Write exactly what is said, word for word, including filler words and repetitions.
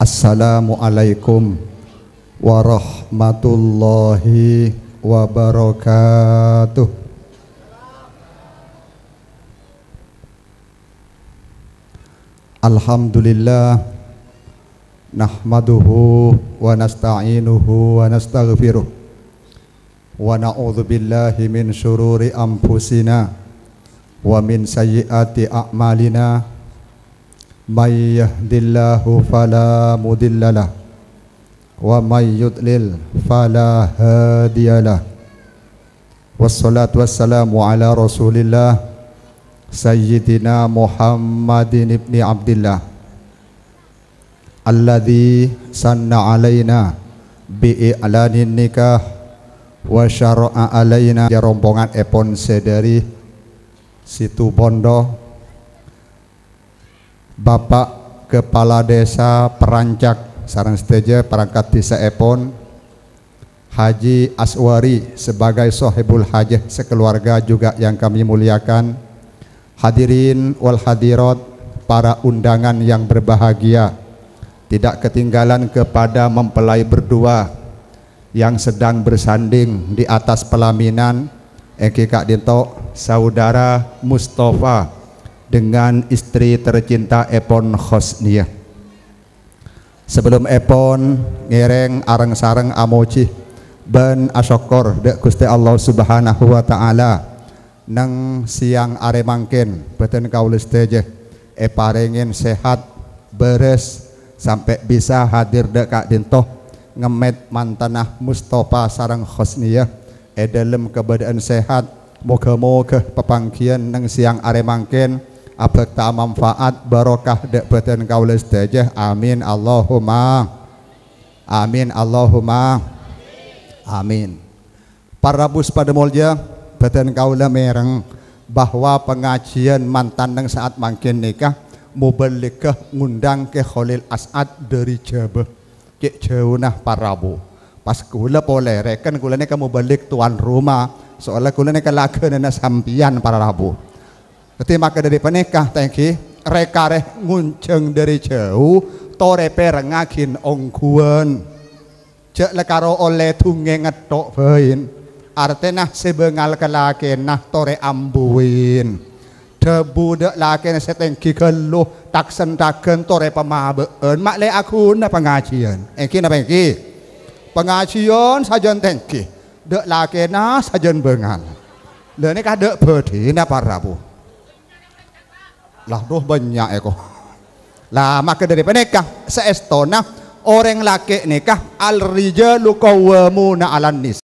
Assalamualaikum warahmatullahi wabarakatuh. Alhamdulillah, nahmaduhu wa nasta'inuhu wa nastaghfiruh. Wa na'udzu billahi min syururi anfusina wa min sayyiati a'malina. May yahdillahu fala mudhillalah, wa may yudlil fala hadiyalah. Wassalatu wassalamu ala Rasulillah, Sayyidina Muhammadin ibni Abdillah, alladzi sanna alaina bi i'lanin nikah wa syara'a alaina. Ya, rombongan èpon sadhâri Situbondo, Bapak Kepala Desa Perancak sareng sadhâjâ perangkat desa èpon, Haji Aswari sebagai sohibul hajah sekeluarga juga yang kami muliakan, hadirin wal hadirat, para undangan yang berbahagia, tidak ketinggalan kepada mempelai berdua yang sedang bersanding di atas pelaminan, èngghi ka'dinto Saudara Mustafa dengan istri tercinta èpon Hosniyah. Sabellum èpon ngèrèng areng-sareng amojhi bân asokkor dhâ' Ghustè Allah Subhanahu wa Ta'ala, neng sèyang arè mangkèn bhâdhân kaulâ sadhâjâ èparèngè sehat, bârâs, sampè' bisa hadir dhâ' ka'dinto ngemmèt mantanna Mustafa sareng Hosniyah è dhâlem kabâdâ'ân sehat. Moghâ-moghâ papangghiyân neng sèyang arè mangkèn abhâkta manfaat, barokah dhâ' bhâdhân kaulâ sadhâjâ. Amin, Allahumma amin, Allahumma amin. Para rabu sè padâ molja, bhâdhân kaulâ mèreng bahwa pangajiyân mantan neng sa'at mangkèn nèka mobâligghâ ngundang Kè Kholil As'ad dhâri Jhâbâ. Cè' jhâuna para rabu. Pas kaulâ polè, rèken kaulâ nèka mobâligghâ tuan rumah, soalnya kaulâ nèka laghânana sampèyan para rabu. Dhâddhi maka dhâri panèka, tèngghi, rè-karè ngonjhâng dhâri jhâu, torè pèrengngaghin ongghuwân. Jhâ' la karo ollè dhungngè ngetto' bhâi. Artèna sè bângal ka lakèna torè ambuwin. Dhâbu dhâ' lakèna sè tèngghi ghâllu, tak-sentagân torè pamabâ'ân, ma' lè aghuna pangajiyân. Èngghi napa èngghi? Pangajiyân sajân tèngghi. Dhâ' lakèna sajân bângal. Lha nèka dhâ' bâdhina para rabu. Lah, duh, bânnya' èko. Lah, maka dhâri panèka, saèstona orèng lakè' nèka, "Ar-rijalu qawwamuna 'alan nisa."